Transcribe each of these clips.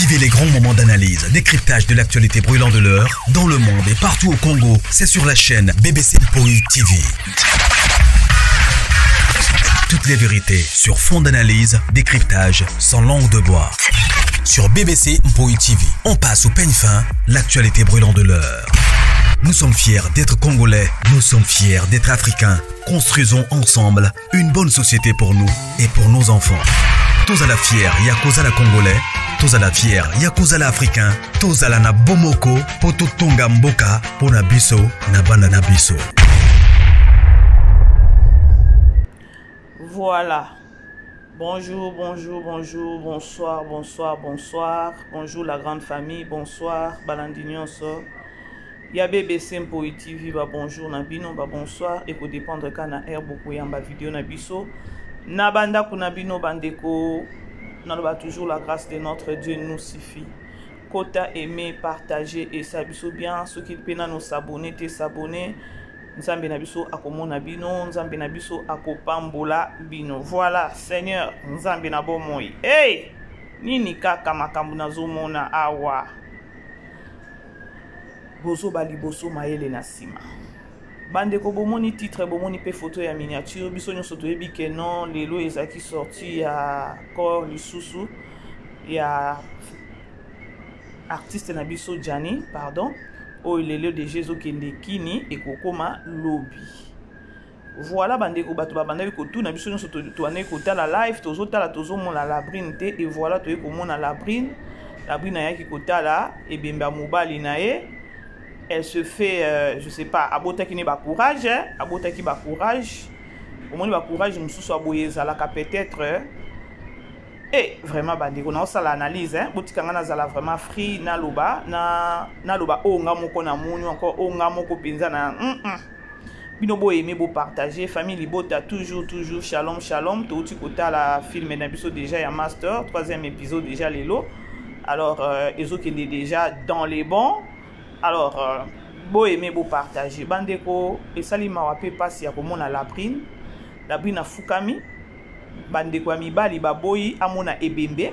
Vivez les grands moments d'analyse, décryptage de l'actualité brûlante de l'heure, dans le monde et partout au Congo. C'est sur la chaîne BBC Mpoi TV. Toutes les vérités sur fond d'analyse, décryptage, sans langue de bois. Sur BBC Mpoi TV, on passe au peigne fin l'actualité brûlante de l'heure. Nous sommes fiers d'être Congolais, nous sommes fiers d'être Africains. Construisons ensemble une bonne société pour nous et pour nos enfants. Tous à la fière, Yakuza la Congolais, tous à la fière, Yakuza la Africain, tous à la na Bomoko, Poto Tonga Mboka, Pona Biso, na Bana na Biso. Voilà. Bonjour, bonjour, bonjour, bonsoir, bonsoir, bonsoir. Bonjour la grande famille, bonsoir, Balandi Nyonso. Ya BBC Mpoi TV, ba bonjour na bino, ba bonsoir. Et ko dépendre ka na air bokoyamba vidéo na biso. Na banda kuna bino bandeko, naloba toujours la grâce de notre Dieu nous suffit. Kota aimer, partager et ça biso bien. Ceux qui peine nous s'abonner, te s'abonner. Nzambe na biso akomona bino, Nzambe na biso akopambola bino. Voilà, Seigneur, Nzambe na bomoi. Hey! Nini kaka makambo nazomona awa? Bozoba liboso mayele na nsima. Bandeko bomoni titre, bomoni pe photo ya miniature, biso nyonso toyebi ke non lelo ezalaki sortie ya corps lisusu ya artiste na biso Gianni, pardon, oyo lelo deja ezokende kini ekokoma lobi. Voilà bandeko, bato babandaki kotuna biso nyonso, tobandaki kotala live, tozotala tozomona Labrine te, et voilà toye komona Labrine. Labrine ayaki kotala ebembe ya mobali na ye. Elle se fait, je sais pas, abotaki ne ba courage, hein? Abotaki ba courage. Omoni ba courage mosusu aboye ezalaka peut-être. Eh, vraiment bandeko, naosala analyse, hein? Botika nga nazala vraiment free, naloba, na, naloba oyo nga moko namoni, encore oyo nga moko mpenza na, Bino bo aimer, bo partager, famille Libota toujours, toujours, shalom, shalom. Touti kotala film na biso déjà ya master, 3e épisode déjà lelo. Alors, ezokende déjà dans les bons. Alors, bo aimer, bo partager. Bandeko, esali mawa pe pasi ya komona Labrine. Labrine afukami. Bandeko ya mibali baboyi amona ebembe.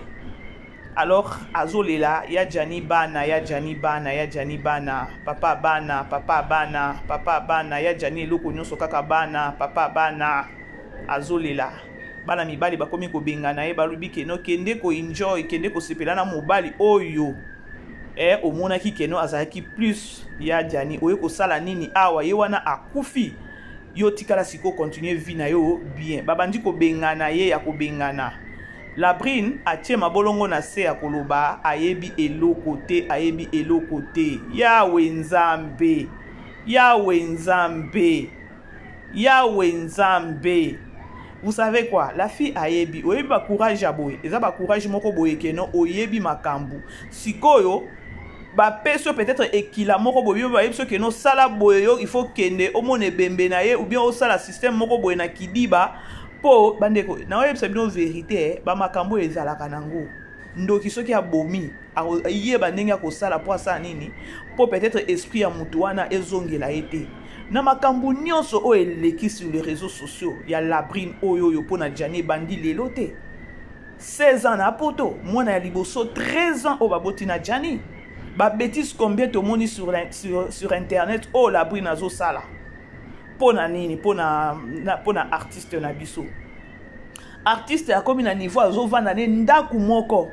Alors azolela ya Gianni bana, ya Gianni bana, ya Gianni bana, papa bana, papa bana, papa bana, ya Gianni eloko nyonso kaka bana, papa bana. Azolela. Bana mibali bakomi kobengana ye, balobi ke no kende ko enjoy, kende kosepela na mobali oyo. Omonaki ke no azalaki plus ya Gianni, oye kosala nini awa, ye wana akufi. Yo tikala siko continuer vie na yo bien. Babandi kobengana ye ya kobengana. Labrine atie mabolongo na se ya koloba ayebi eloko te, ayebi eloko te. Yawe Nzambe, Yawe Nzambe, Yawe Nzambe. Vous savez quoi? La fille ayebi, oyebi ba courage ya boye, eza ba courage moko boye ke non oyebi makambu. Sikoyo ba peso peut-être ekila moko boye, ba yebi soki no sala boye yo il faut kende omona ebembe na ye ou bien osala système moko boye na kidiba. Po bandeko na oyebisa bino vérité, ba makambo ezalaka nango. Ndoki soki abomi, ayeba ndenge akosala po asala nini, po peut-être esprit ya mutu wana ezongela ye te. Na makambo nyonso oyo eleki sur les réseaux sociaux ya Labrine oyo oyo po na Gianni ebandi lelo te. 16 ans na poto, mwana ya liboso 13 ans oyo baboti na Gianni. Ba bêtises combien tomoni sur internet oyo Labrine azosala. Po na nini? Po na, na, po na artiste na biso. Artiste akomi na niveau azovanda ne ndaku moko.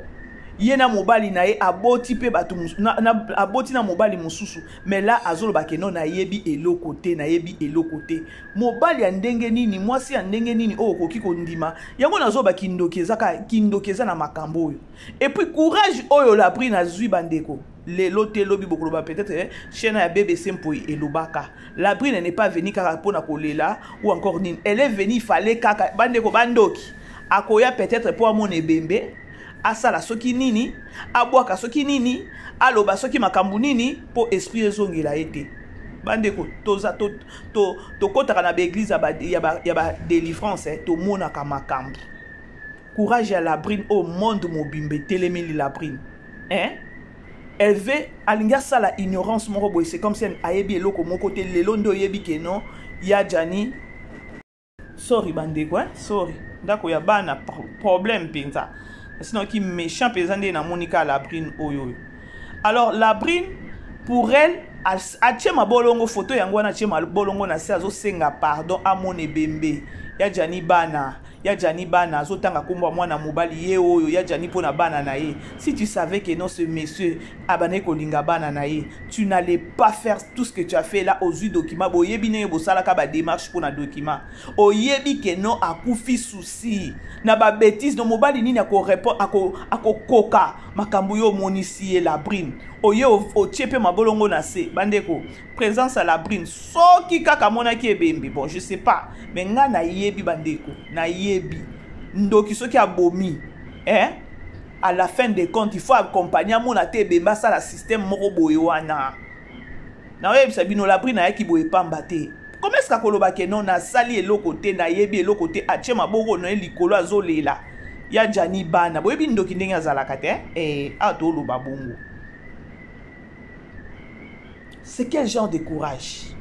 Ye na mobali na ye aboti pe bato mosu-, na, na, aboti na mobali mosusu. Mais là azoloba ke non, nayebi eloko te, nayebi eloko te. Mobali ya ndenge nini, mwasi ya ndenge nini oyo okoki kondima? Yango nazoba kindoki eza ka, kindoki eza na makambo oyo. Et puis courage oyo Labrine azwi bandeko. Lelo te lobi bokoloba peut-être, chaîne ya BBC Mpoi elobaka. Labrine n'est pas venue kaka pona kolela ou encore nini. Elle est venue, il fallait kaka bandeko bandoki. Akoya peut-être po amona ebembe, asala soki nini, abwaka soki nini, aloba soki makambo nini po esprit ezongela ye te. Bandeko toza to, to, tokotaka na ba église ya ba, ya ba, ya ba délivrance, tomonaka makambo. Courage ya Labrine au monde mobimbe telemeli Labrine. Hein? Elle veut alingi asala ignorance moko boye, c'est comme si ayebi eloko moko te lelo nde oyebi ke non ya Gianni. Sorry bandeko, hein? Sorry. Ndako ya bana problème penza. Nasi nayoki méchant mpenza nde namoni kaka Labrine oyo oyo. Alors Labrine, pour elle, atie mabolongo, photo yango wana atie mabolongo na se, azosenga pardon, amona ebembe ya Gianni bana, ya Gianni bana, azotanga kombo ya mwana mobali ye oyo ya Gianni mpo na bana na ye. Si tu savais que non, ce monsieur abandaki kolinga bana na ye, tu n'allais pas faire tout ce que tu as fait là. Ozwi document, boyebi ndenge bosalaka ba démarche mpo na document, oyebi que non, akufi souci na ba bêtise no mobali nini akorépondre, akokoka makambo yo omonisi ye. Labrine oye otie mpe mabolongo na se. Bandeko, présence ya Labrine, soki kaka amonaki ebembe, bon, je sais pas, mais nga nayebi, bandeko, nayebi ndoki soki abomi, eh? À la fin des comptes, il faut accompagner, amona te ebembe, asala système moko boye wana. Naoyebisa bino, Labrine ayaki boye pamba te. Comment est-ce akoloba ke non, nasali eloko te, nayebi eloko te, atie maboko na ye likolo, azolela ya Gianni bana? Boyebi ndoki ndenge azalaka te. Eh, awa toloba bongo, c'est quel genre de courage?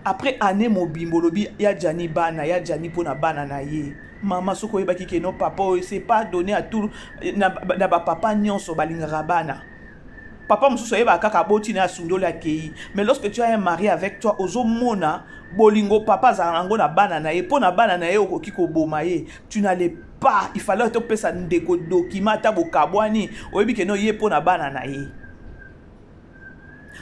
Après année mobimbo, olobi ya Gianni bana, ya Gianni mpona bana na ye. Mama, soki oyebaki ke no papa oyo, c'est pas donné à tout na bapapa nyonso balingaka bana. Papa mosusu ayebaka kaka aboti na asundoli, akei. Mais lorsque tu as un mari avec toi, ozomona bolingo papa azalaka yango na bana na ye, mpo na bana na ye okoki koboma ye. Tu n'allais pas, il fallait topesa ndeko document. Ata bokabwani, oyebi ke no ye mpo na bana na ye.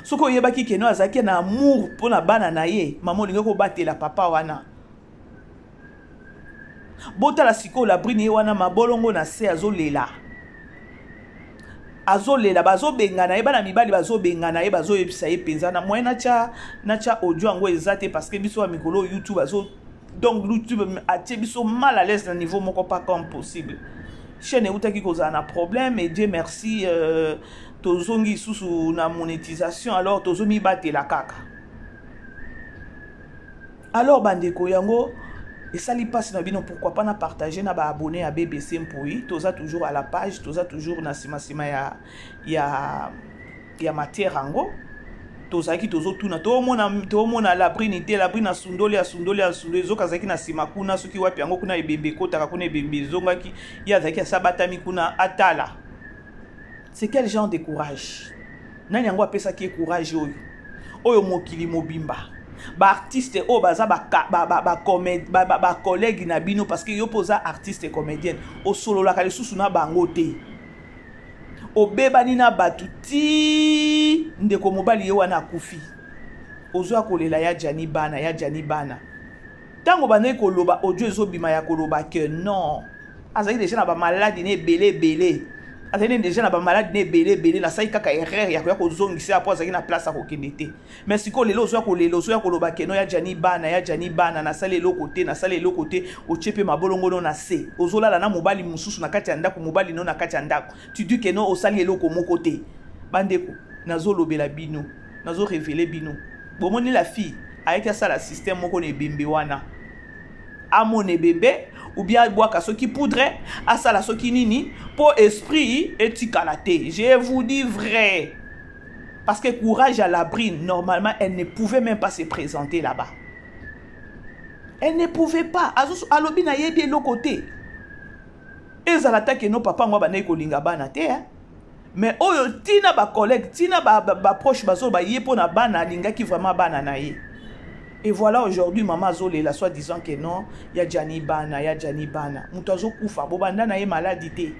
Soki oyebaki ke no azalaki na amour mpo na bana na ye, mama, olingi kobatela papa wana. Botala sikoyo Labrine ye wana, mabolongo na se, azolela, azolela, bazobengana ye, bana mibali bazobengana ye, bazoyebisa ye mpenza na moyen natya audio yango eza te, parce que biso ya mikolo YouTube azo, donc YouTube atie biso mal à l'aise na niveau moko pas comme possible. Chaîne eutaki kozala na problème et Dieu merci, tozongi lisusu na monétisation. Alors tozomibatela kaka. Alors bandeko, yango esali mpasi na bino. Pourquoi pas na partager na baabonné ya BBC Mpui? Toza toujours à la page, toza toujours na nsima ya matière yango. Tozalaki tozotuna, toomona Labrine te. Labrine asundoli, asundoli, asundoli, ezoka azalaki na nsima kuna, soki wapi yango kuna, ebembe ekotaka kuna, ebembe ezongaki, ye azalaki asabatami kuna. Atala, c'est quel genre de courage? Nani yango apesaki ye courage oyo? Oyo mokili mobimba, baartiste oyo baza bacollègue na bino, parce que yo mpo oza artiste comédienne, osololaka lisusu na bango te, obebani na bato ti ndeko mobali ye wana akufi, ozwa kolela ya Gianni bana, ya Gianni bana. Ntango bandaki koloba, audio ezobima ya koloba ke non, azalaki deja na bamaladi na ebele ebele, azalaki deja na bamaladi na ebele ebele, nasali kaka erreur ya koya kozongisa po azalaki na place akokende te. Mais sikoyo lelo ozoya kolela, ozoya koloba ke non, ya Gianni bana, ya Gianni bana, nasali eloko te, nasali eloko te. Otie mpe mabolongo na se, ozolala na mobali mosusu na kati ya ndako, mobali no na kati ya ndako, tu dis ke non, osali eloko moko te. Bandeko, nazolobela bino, nazorévéler bino. Bomoni, la fille ayaki asala système moko na ebembe wana, amona ebembe ou bien abwaka soki poudre, asala soki nini mpo esprit etikala te. Je vous dis vrai, parce que courage à Labrine, normalement elle ne pouvait même pas se présenter là-bas, elle ne pouvait pas. Alobi nayebi eloko te. Ezala ta ke no papa yango abandaki kolinga bana te, eh? Mais oyo ntina bacollègue, ntina baproche bazoloba ye mpo na bana, alingaki vraiment bana na ye. Et voilà, aujourd'hui mama azolela, soit disant que non, ya Gianni bana, ya Gianni bana. Moto azokufa, bobanda na ye maladi te,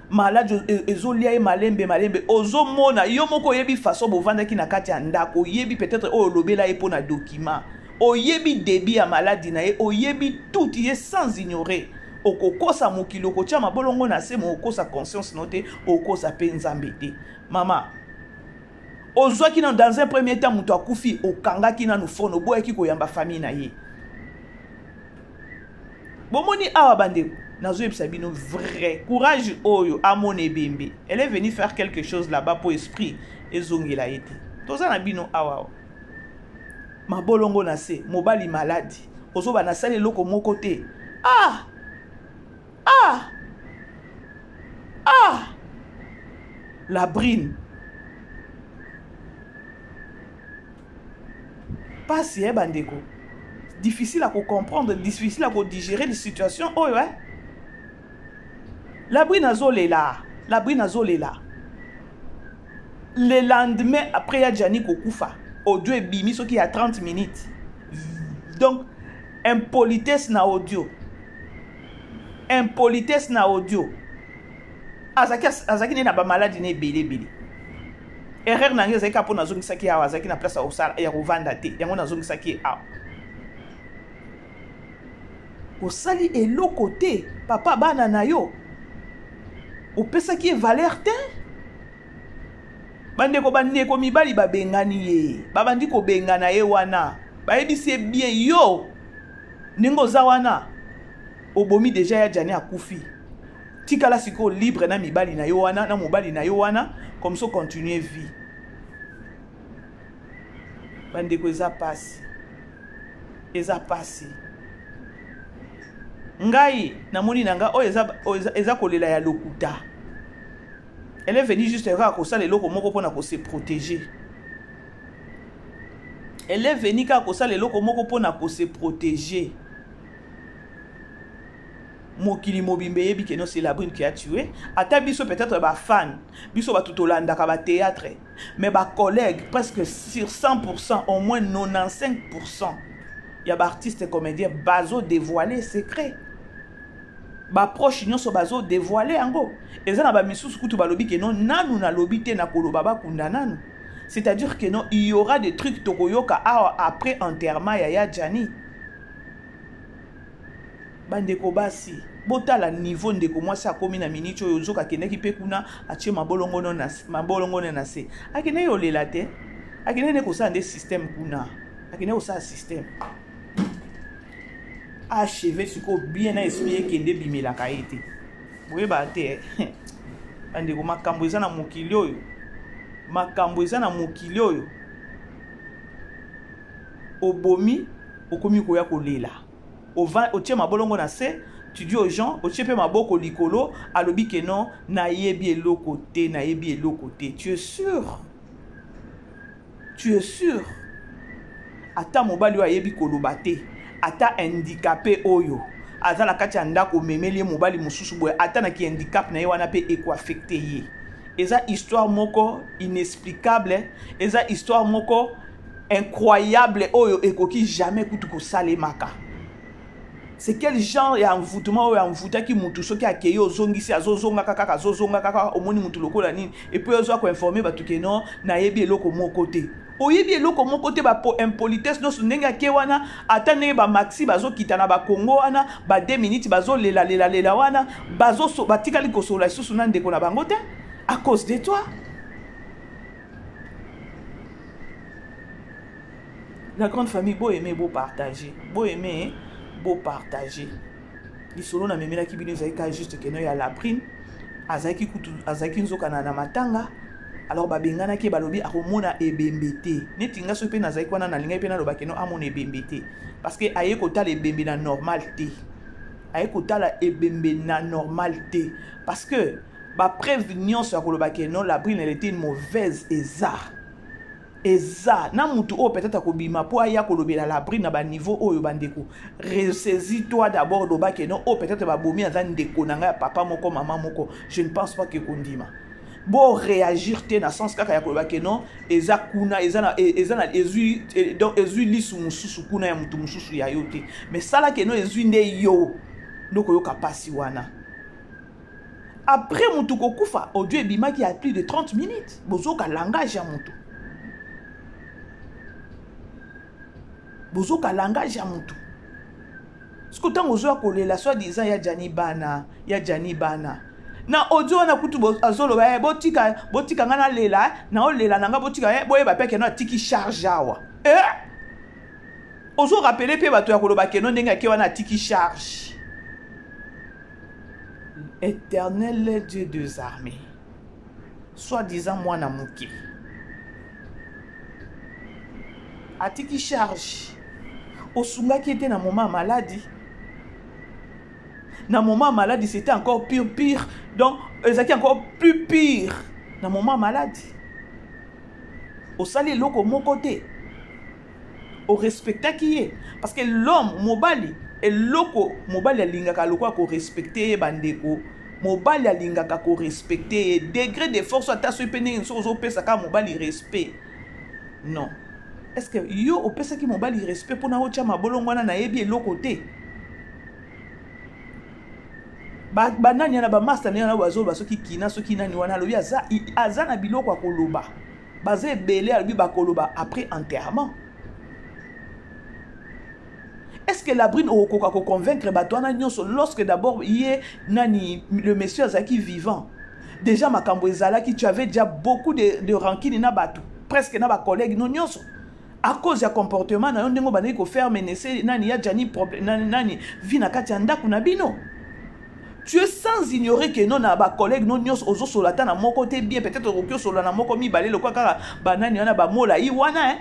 maladi ezolia ye malembe malembe. Ozomona yo moko, oyebi façon bovandaki na kati ya ndako, oyebi peut-être oyo olobela ye mpo na document, oyebi début ya maladi na ye, oyebi tout ye sans ignorer. Okokosa mokili, okotia mabolongo na se, mo okosa conscience no te, okosa mpe Nzambe te. Mama, ozwaki nano dans un premier temps, moto akufi, okangaki nanu phone, oboyaki koyamba famille na ye. Bomoni awa, bandeko, nazoyebisa bino vrai courage oyo amona ebembe, elle est venue faire quelque chose là-bas po esprit ezongela ye te. Toza na bino awa, mabolongo na se, mobali maladi, ozoba nasali eloko moko te. Ah ah ah, Labrine, pasi e bandeko, difficile à comprendre, difficile à digérer les situations oyo, eh? Labrine azolela, Labrine azolela. Le lendemain après ya Gianni kokufa, audio ebimi soki ya 30 minutes. Donc impolitesse na audio. Impolitesse na audio. Azaki azaki ne na ba maladi ne ebele ebele. Erreur na ngai ezalaki kaka mpo nazongisaki awa, azalaki na place ya kosala ya kovanda te. Yango nazongisaki ye awa. Osali eloko te papa bana na yo opesaki ye valeur te bandeko bandeko mibali babengani ye babandi kobengana ye wana bayebisi ye bien yo ndenge oza wana obomi deja ya jani akufi tikala sikoyo libre na mibali na yo wana na mobali na yo wana comme ça continue vie bandeko eza pasi eza pasi ngai namoni na ngai oyo eza, eza, eza kolela ya lokuta elle est venue juste kaka kosala eloko moko mpona kose protéger elle est venue kaka kosala eloko moko mpona kose protéger mokili mobimba eyebi ke non c'est la brune qui a tué ata biso peut-être bafan biso bato tolandaka bathéâtre mais bacollègue presque sur 100 au moins 95 ya baartiste comédien bazo dévoiler secret baproche nyonso bazo dévoiler yango eza na bamisusu kutu balobi ke non nanu nalobi te nakoloba bakunda nanu c'est-à-dire que non il y aura des trucs tokoyoka awa après enterrement ya ya Gianni Bandeko basi botala niveau ndeko mwasi akomi na minute oyo nzoka akendaki mpe kuna atie mabolongo na mabolongo na se akendaki kolela te akendaki nde kosala nde système kuna akendaki kosala système acheve sikoyo bien na esprit ekende ebimelaka ye te boyebaka te eh. bandeko makambo eza na mokili oyo makambo eza na mokili oyo obomi okomi koya kolela otie mabolongo na se tu dis aux gens otie mpe maboko likolo alobi ke non nayebi eloko te nayebi eloko te tu es sûr tu es sûr ata mobali oyo ayebi koloba te ata handicapé oyo aza na kati ya ndako omemeli ye mobali mosusu boye ata na kihandicap na ye wana mpe ekoaffecte ye eza histoire moko inexplicable eza histoire moko incroyable oyo ekoki jamais kutu kosalemaka c'est quel genre ya envoûtement oyo envoûtaki mutu soki akei ozongisi azozongaka kaka azozongaka kaka omoni mutu lokola nini epuis ozwa koinforme bato ke non nayebi eloko moko te oyebi eloko moko te ba impolitesse nyonso ndenge ake wana ata ndenge bamaxi bazokita na bakongo wana ba 2 minutes bazolelalelalela wana batikali kosolola lisusu na ndeko na bango te à cause de toi La grande famille, bo aimer, bo partager. Bo aimer, bo partager. Lisolo na memelaki bino ezalaki kaka juste que no ya Labrine azalaki kutu azalaki nzoka na, na matanga alors babenganaki ye balobi akomona ebembe te neti nga soki mpe nazalaki wana nalingaki mpe naloba keno amona ebembe te parce que aye kotala ebembe na normal te aye kotala ebembe na normal te parce que bapreuve nyonso ya koloba ke non Labrine elle était une mauvaise eza eza na mutu oyo peut-être akobima mpo aya kolobela Labrine na baniveau oyo bandeko ressaisis toi d'abord loba ke non oyo peut-être babomi aza ndeko na ngai ya papa moko mama moko je ne pense pas ke kondima bo réagir te na sens kaka ya koloba ke non eza kuna eza na eza na ezwi donc ezwi lisu mosusu kuna ya mutu mosusu ya yo te mais sala ke non ezwi nde yo nde okoyoka mpasi wana après mutu kokufa audio ebimaki ya plus de 30 minutes bozoka langage ya mutu bozoka langage ya mutu siko ntango ozoya kolela soit disant ya jani bana ya jani bana na audio wana kutu azoloba eh, botika botika ngai nalela naolela na ngai botika eh, boyeba mpe keno atiki charge awa eh! ozo rapele mpe bato ya koloba keno ndenge ake wana atiki charge Éternel Dieu des armées, soi-disant mwana moke atiki charge osungaki ye te na moment ya maladi na moment ya maladi c'était encore pire pire donc ezalaki encore plus pire na moment ya maladi osali eloko moko te orespectaki ye parce que l'homme mobali eloko mobali alingaka lokola korespecte ye bandeko Mobali alingaka ko respecter ye degré de force ata soki mpe ndenge soki ozopesa kaka mobali respect. Non. Est-ce que yo opesaki mobali respect mpona otya mabolongo wana nayebi eloko te? Banani wana bamasta ndenge wana bazoloba soki kina soki nani wana alobi aza, aza na biloko ya koloba baza ebele alobi bakoloba après enterrement. Est-ce que Labrine okokoka ko convaincre bato wana nyonso lorsque d'abord ye nani le monsieur azalaki vivant déjà makambo ezalaki, tu avais déjà beaucoup de rancune na bato presque na ba collègues no nyonso à cause ya comportement na yo ndenge obandaki kofaire menacer nani ya Gianni problème nani, nani vie na kati ya ndako na bino. Tu es sans ignorer que non na ba collègues no nyonso ozosola ata na moko te bien, peut-être okoki osola na moko mibale lokwa kaka banani wana bamola i wana hein.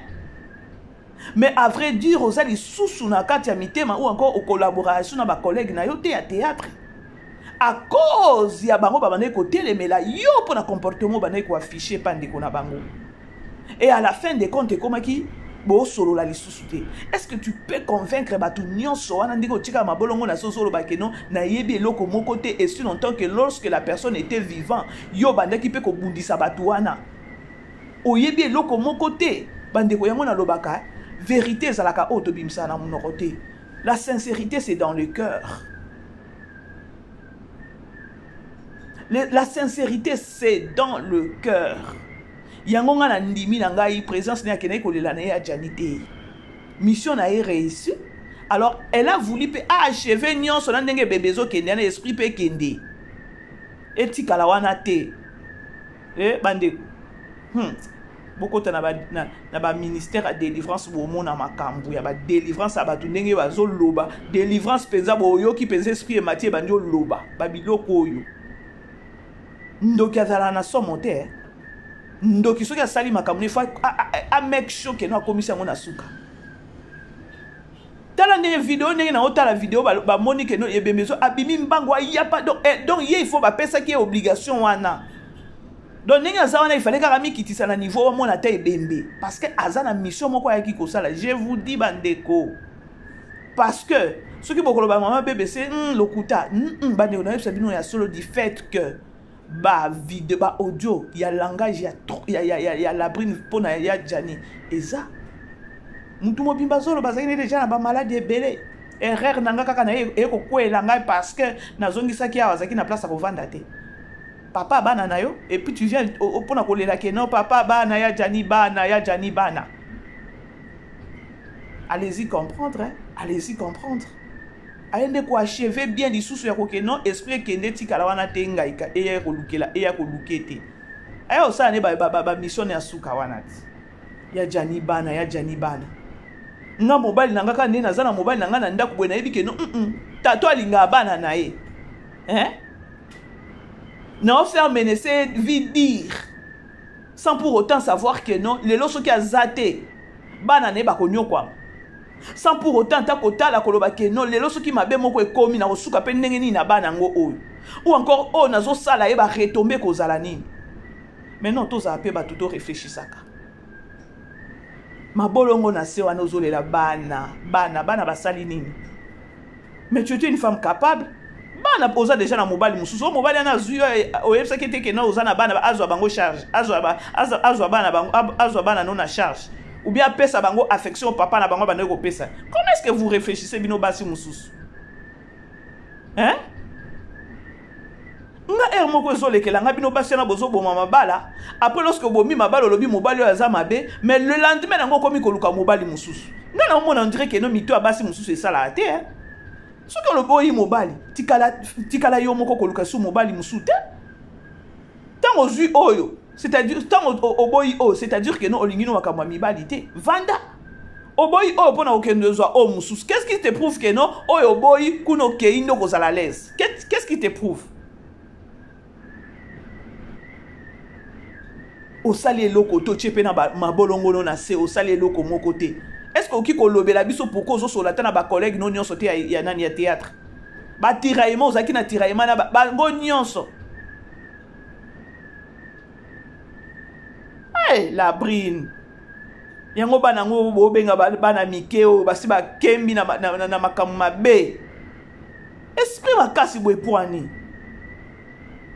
Mais à vrai dire oza lisusu na kati ya mitema ou encore ocollaboration na ba collègues na yo te ya théâtre à cause ya bango babandaki kotelemela yo mpo na comportement bandaki koaffiche pa ndeko na bango. Et à la fin des comptes ekomaki bosolola lisusu te. Est-ce que tu peux convaincre bato nyonso wana ndenge otika mabolongo na soso oloba ke non nayebi eloko moko te, et si longtemps que lorsque la personne était vivant yo bandaki mpe kobundisa bato wana oyebi eloko moko te? Bandeko yango nalobaka vérité ezalaka oyo tobimisaka na monoko te. La sincérité c'est dans le cœur. La sincérité c'est dans le cœur. Yango nga na ndimi na ngai présence ne akendaki kolela na ye ya Gianni te. Mission na ye réussi. Alors elle a voulu pe achever nyonso na ndenge bebe ezokende na esprit pe ekende. Etikala wana te. Bandeko. Bokota na ba, na, na ba ministère ya délivrance, bomona makambo ya ba délivrance ya bato ndenge bazoloba délivrance mpenza, boyoki mpenza esprit emati ebandi oloba ba biloko oyo. Ndoki azalaka na somo te, eh. Ndoki soki asali makambo ne faut a make sure que no akomisi yango na suka. Tala ndenge video ndenge na otala video bamoni ke no ebembe ezo abimi mbango ayapa donc, eh, donc ye il faut bapesaki ye obligation wana. Donc ndenge aza wana il fallait kaka mikitisa na niveau omona ata ebembe parce que aza na mission moko ayaki kosala. Je vous dis bandeko, parce que soki bokoloba mama BBC lokuta, bandeko nayebisa bino ya solo du fait que ba video ba audio ya langage ya ya, ya, ya, ya Labrine mpona ya Gianni eza mutu mobimba azoloba azalaki ne déjà na ba maladie ebele. Erreur na nga kaka na ye ekokwela ngai parce que nazongisaki awa azalaki na place ya kovanda te. Papa bana na yo et puis tu viens mpona kolela ke non papa bana ya Gianni, bana ya Gianni, bana. Allez-y comprendre, hein? Allez-y comprendre. Aye nde koachever bien lisusu ya koke non esprit ekende tikala wana te ngai ka eya kolukela eya koluke te. Aye osala ne ba mission ya suka wana ti. Ya Gianni bana, ya Gianni bana. Nga mobali na nga kaka nde naza na mobali na nga na ndako boye nayebi ke non, Tato alingaka bana na ye. Hein? Na faire menacer vie dire sans pour autant savoir que non lelo soki aza te bana na ye bakonyokwama. Sans pour autant ta kotala koloba ke non lelo soki mabe moko ekomi na kosuka pe ndenge nini na bana yango oyo. Ou encore oyo nazosala ye ba retomber kozala nini. Mais non tozala pe bato to réfléchissaka. Mabolongo na se wana ozolela bana, bana, bana basali nini? Mais tu étais une femme capable. Bana oza déjà na mobali mosusu. O mobali ana azwi yo, oyebisaki te ke non oza na bana, azwa bango charge, azwa ba, azwa, azwa bana bango, azwa bana non na charge. Ou bien apesa bango affection papa na bango bande kopesa. Comment est-ce que vous réfléchissez bino basi mosusu? Hein? Nga heure moko ezolekela nga bino basi wana bozoboma mabala. Après lorsque obomi mabala olobi mobali oyo aza mabe, mais le lendemain nango okomi koluka mobali mosusu. Nga na omona on dirait que no mito ya basi mosusu esalaka te, hein? Soki olobi oyi mobali, tikala, tikala yo moko koluka su mobali mosusu te. Tango ozwi oyo, c'est-à-dire tango oboyi oyo, c'est-à-dire que no olingi no makambo ya mibali te. Vanda. Oboyi oyo mpona kokende ozwa oyo mosusu. Qu'est-ce qui te prouve que non oyo oboyi kuna okei nde okozala à l'aise? Qu'est-ce qui te prouve? Osali eloko te, otie pe na mabolongono na se, osali eloko moko te. Est-ce que okoki kolobela biso pourquoi ozosola ata na ba collègue no nyonso te ya nani ya théâtre? Ba tiraillement, ozalaki na tiraillement na bango nyonso. Hey, Labrine. Yango bana ngo bobenga bana mike oyo basi bakembi na makambo mabe. Esprit makasi boye pour ani?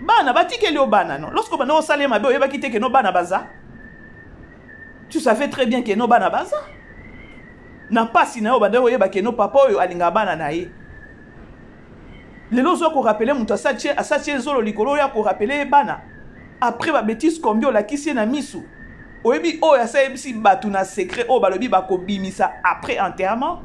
Bana batikeli yo bana non. Lorsque banda osala ye mabe oyebaki te ke no bana baza. Tu savais très bien ke no bana baza. Na pasi na yo banda oyeba ke no papa oyo alingaka bana na ye. Lelo ozo ko rappeler moto asatie asatie zolo likolo oyo ko rappeler ye bana. Après ba bêtises combien olakisi ye na misu. Oyebi oyo asayebisi bato na secret oyo balobi bakobimisa après enterrement.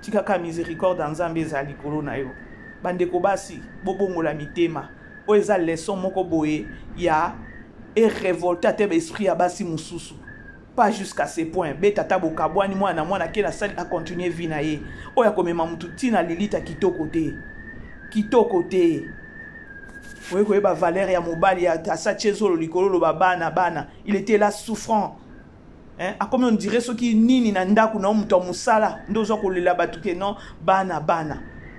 Tikaka miséricorde ya Nzambe ezala likolo na yo. Bandeko basi, bobongola mitema. Oyo eza leçon moko boye ya e révolter ata ba esprit ya basi mosusu. Pas jusqu'à ce point. Beta ata bokabwani mwana na mwana ke asali a continuer vie na ye. Oyo akomema mutu ntina lilita kitoko te. Kitoko te. Oye koyeba valeur ya mobali ya asatie zolo likolo loba bana bana. Il était là souffrant. Hein? Akomi on dirait soki nini na ndako na moto ya mosala nde oza kolela bato ke non bana bana.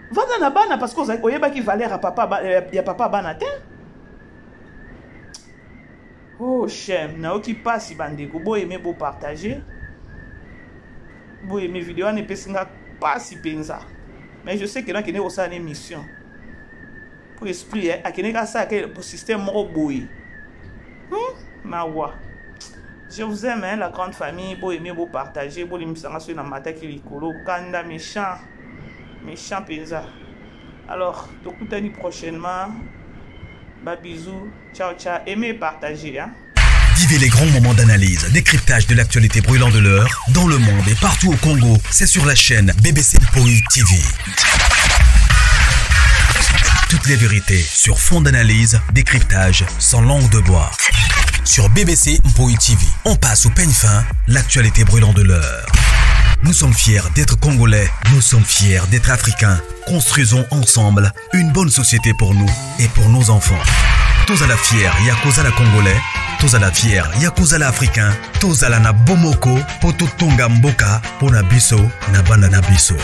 Vanda na bana parce que oyebaki valeur ya papa ya papa bana te. Oh shame, nayoki pasi bandeko, bo aimer bo partager. Bo aimer vidéo wana epesi nga pasi penza. Mais je sais que nakende kosala na émission. Po esprit eh, akende kasala ke système moko boye. Mawa. Je vous aime hein, la grande famille, bo aimer bo partager, bo limbisa nga soki na mataki likolo, kanda méchant. Méchant penza. Alors, tokutani prochainement. Ba bisous. Ciao ciao. Aimez et partagez hein. Vivez les grands moments d'analyse, décryptage de l'actualité brûlante de l'heure, dans le monde et partout au Congo. C'est sur la chaîne BBC Mpoi TV. Toutes les vérités sur fond d'analyse, décryptage, sans langue de bois. Sur BBC Mpoi TV, on passe au peigne fin l'actualité brûlante de l'heure. Nous sommes fiers d'être Congolais, nous sommes fiers d'être Africains. Construisons ensemble une bonne société pour nous et pour nos enfants. Tozala fier ya kozala Congolais, tozala fier ya kozala Africain, tozala na bomoko po totonga mboka po na biso na bana na biso.